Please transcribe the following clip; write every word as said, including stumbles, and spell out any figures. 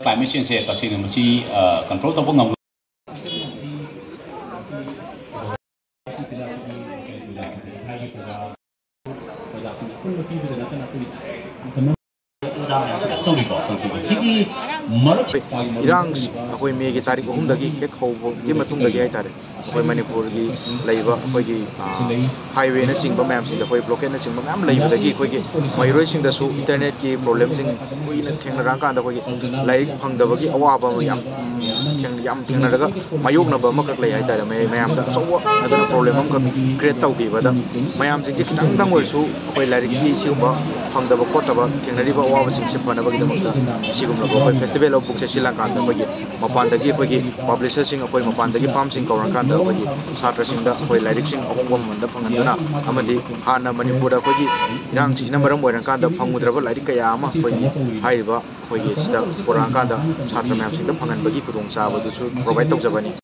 Climate change ꯁꯦ ꯇꯁꯦꯡꯅ ꯃꯁꯤ control ꯇꯧꯕ ꯉꯝꯒꯗ꯭ꯔꯥ? ꯏꯔꯥꯡ ꯑꯩꯈꯣꯏ ꯃꯦꯒꯤ ꯇꯥꯔꯤꯛ ꯑꯍꯨꯝꯗꯒꯤ ꯍꯦꯛ ꯍꯧꯕꯒꯤ ꯃꯇꯨꯡꯗꯒꯤ ꯍꯥꯏꯇꯥꯔꯦ, ꯑꯩꯈꯣꯏ ꯃꯅꯤꯄꯨꯔꯒꯤ ꯂꯩꯕ ꯑꯩꯈꯣꯏꯒꯤ highway ꯅꯆꯤꯡꯕ ꯃꯌꯥꯝꯁꯤꯡꯗ ꯑꯩꯈꯣꯏ blockade ꯅꯆꯤꯡꯕ ꯃꯌꯥꯝ ꯂꯩꯕꯗꯒꯤ ꯑꯩꯈꯣꯏꯒꯤ ꯃꯍꯩꯔꯣꯏꯁꯤꯡꯗꯁꯨ internet ꯀꯤ problem ꯁꯤꯡ ꯀꯨꯏꯅ ꯊꯦꯡꯅꯔꯛꯑꯀꯥꯟꯗ ꯑꯩꯈꯣꯏꯒꯤ ꯂꯥꯏꯔꯤꯛ ꯐꯪꯗꯕꯒꯤ ꯑꯋꯥꯕ ꯑꯃ ꯌꯥꯝ, ꯎꯝ, ꯊꯦꯡ-, ꯌꯥꯝ ꯊꯦꯡꯅꯔꯒ ꯃꯥꯌꯣꯛꯅꯕ ꯑꯃꯈꯛ ꯂꯩ ꯍꯥꯏꯇꯥꯔꯦ꯫ ꯃꯌꯥꯝ, ꯃꯌꯥꯝꯗ ꯑꯆꯧꯕ ꯑꯗꯨꯅ problem ꯑꯃꯈꯛ create ꯇꯧꯈꯤꯕꯗ ꯃꯌꯥꯝꯁꯤꯡꯁꯦ ꯈꯤꯇꯪꯗꯪ ꯑꯣꯏꯔꯁꯨ ꯑꯩꯈꯣꯏ ꯂꯥꯏꯔꯤꯛꯀꯤ ꯁꯤꯒꯨꯝꯕ ꯐꯪꯗꯕ ꯈꯣꯠꯇꯕ ꯊꯦꯡꯅꯔꯤꯕ ꯑꯋꯥꯕꯁꯤꯡꯁꯦ ꯐꯅꯕꯒꯤꯗꯃꯛꯇ ꯁꯤꯒꯨꯝꯂꯕ ꯑꯩꯈꯣꯏ Festival of Book ꯁꯦ ꯁꯤꯜꯂꯀꯥꯟꯗ ꯑꯩꯈꯣꯏꯒꯤ ꯃꯄꯥꯟꯗꯒꯤ ꯑꯩꯈꯣꯏꯒꯤ publisher ꯁꯤꯡ, ꯑꯩꯈꯣꯏ ꯃꯄꯥꯟꯗꯒꯤ firm ꯁꯤꯡ ꯀꯧꯔꯀꯥꯟꯗ ꯑꯩꯈꯣꯏꯒꯤ ꯁꯥꯇ꯭ꯔꯁꯤꯡꯗ ꯑꯩꯈꯣꯏ ꯂꯥꯏꯔꯤꯛꯁꯤꯡ ꯑꯍꯣꯡꯕ ꯃꯃꯜꯗ ꯐꯪꯍꯟꯗꯨꯅ ꯑꯃꯗꯤ ꯍꯥꯟꯅ ꯃꯅꯤꯄꯨꯔꯗ ꯑꯩꯈꯣꯏꯒꯤ ꯏꯔꯥꯡꯁꯤꯅ ꯃꯔꯝ ꯑꯣꯏꯔꯀꯥꯟꯗ ꯐꯪꯉꯨꯗ꯭ꯔꯕ ꯂꯥꯏꯔꯤꯛ ꯀꯌꯥ ꯑꯃ ꯑꯩꯈꯣꯏꯒꯤ ꯍꯥꯏꯔꯤꯕ ꯑꯩꯈꯣꯏꯒꯤ ꯁꯤꯗ ꯄꯨꯔꯛꯑꯀꯥꯟꯗ ꯁꯥꯇ꯭ꯔ ꯃꯌꯥꯝꯁꯤꯡꯗ ꯐꯪꯍꯟꯕꯒꯤ ꯈꯨꯗꯣꯡꯆꯥꯕꯗꯨꯁꯨ provide ꯇꯧꯖꯕꯅꯤ꯫